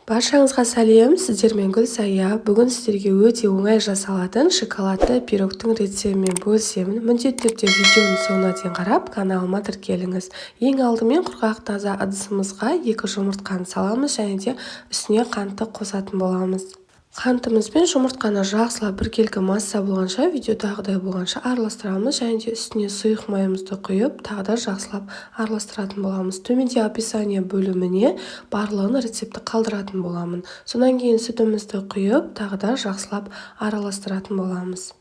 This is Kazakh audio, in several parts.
Баршаңызға сәлем! Сіздермен Гүлсая. Бүгін сіздерге өте оңай жасалатын шоколадты пирогтың рецептімен бөлісемін. Міндетті түрде видеоның соңына дейін қарап, каналыма тіркеліңіз. Ең алдымен құрғақ таза ыдысымызға 2 жұмыртқаны саламыз және де үстіне қантты қосатын боламыз. Қантымыз бен жұмыртқаны жақсылап біркелкі масса болғанша, видеодағыдай болғанша араластырамыз және де үстіне сұйық майымызды құйып, тағы да жақсылап араластыратын боламыз. Төменде описание бөліміне барлығын рецептті қалдыратын боламын. Содан кейін сүтімізді құйып, тағы да жақсылап араластыратын боламыз.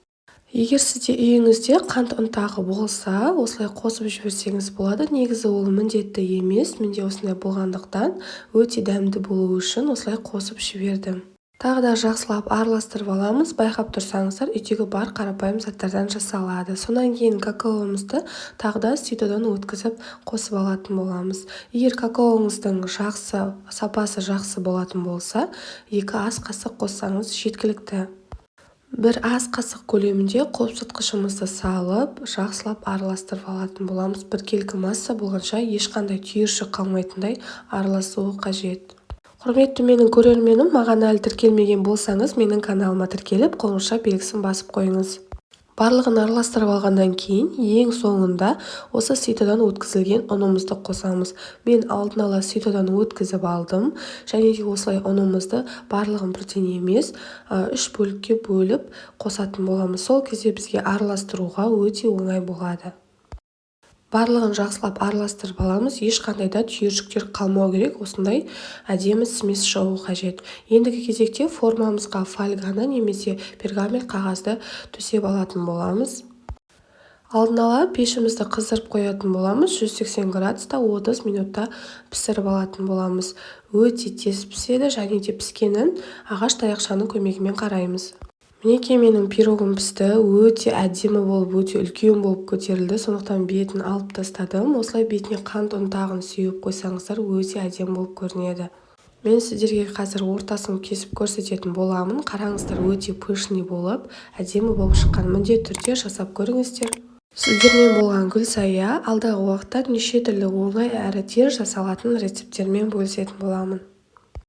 Егер сізде үйіңізде қант ұнтағы болса, осылай қосып жіберсеңіз болады. Негізі ол міндетті емес, менде осындай болғандықтан, өте дәмді болуы үшін осылай қосып жібердім. Тағы да жақсылап араластырып аламыз. Байқап тұрсаңыздар, үйдегі бар қарапайым заттардан жасалады. Содан кейін какаомызды тағы да ситодан өткізіп, қосып алатын боламыз. Егер какаоңыздың жақсы сапасы жақсы болатын болса, 2 ас қасық қоссаңыз жеткілікті. 1 ас қасық көлемінде қопсытқышымызды салып, жақсылап араластырып алатын боламыз. Біркелкі масса болғанша, ешқандай түйіршік қалмайтындай араласуы қажет. Құрметті менің көрерменім, маған әлі тіркелмеген болсаңыз, менің каналыма тіркеліп, қоңырауша белгісін басып қойыңыз. Барлығын араластырып алғаннан кейін, ең соңында осы ситодан өткізілген ұнымызды қосамыз. Мен алдын ала ситодан өткізіп алдым және де осылай ұнымызды барлығын бірден емес, 3 бөлікке бөліп қосатын боламыз. Сол кезде бізге араластыруға өте оңай болады. Барлығын жақсылап араластырып аламыз. Ешқандай да түйіршіктер қалмау керек, осындай әдемі смесь шығуы қажет. Ендігі кезекте формамызға фольганы немесе пергамент қағазды төсеп алатын боламыз. Алдын ала пешімізді қыздырып қоятын боламыз. 180 градуста 30 минутта пісіріп алатын боламыз. Өте тез піседі және де піскенін ағаш таяқшаның көмегімен қараймыз. Мінекей, менің пирогым пісті. Өте әдемі болып, өте үлкен болып көтерілді, сондықтан бетін алып тастадым. Осылай бетіне қант ұнтағын сеуіп қойсаңыздар, өте әдемі болып көрінеді. Мен сіздерге қазір ортасын кесіп көрсететін боламын. Қараңыздар, өте пышный болып, әдемі болып шыққан. Міндетті түрде жасап көріңіздер. Сіздермен болған Гүлсая. Алдағы уақытта неше түрлі оңай әрі тез жасалатын рецепттермен бөлісетін боламын.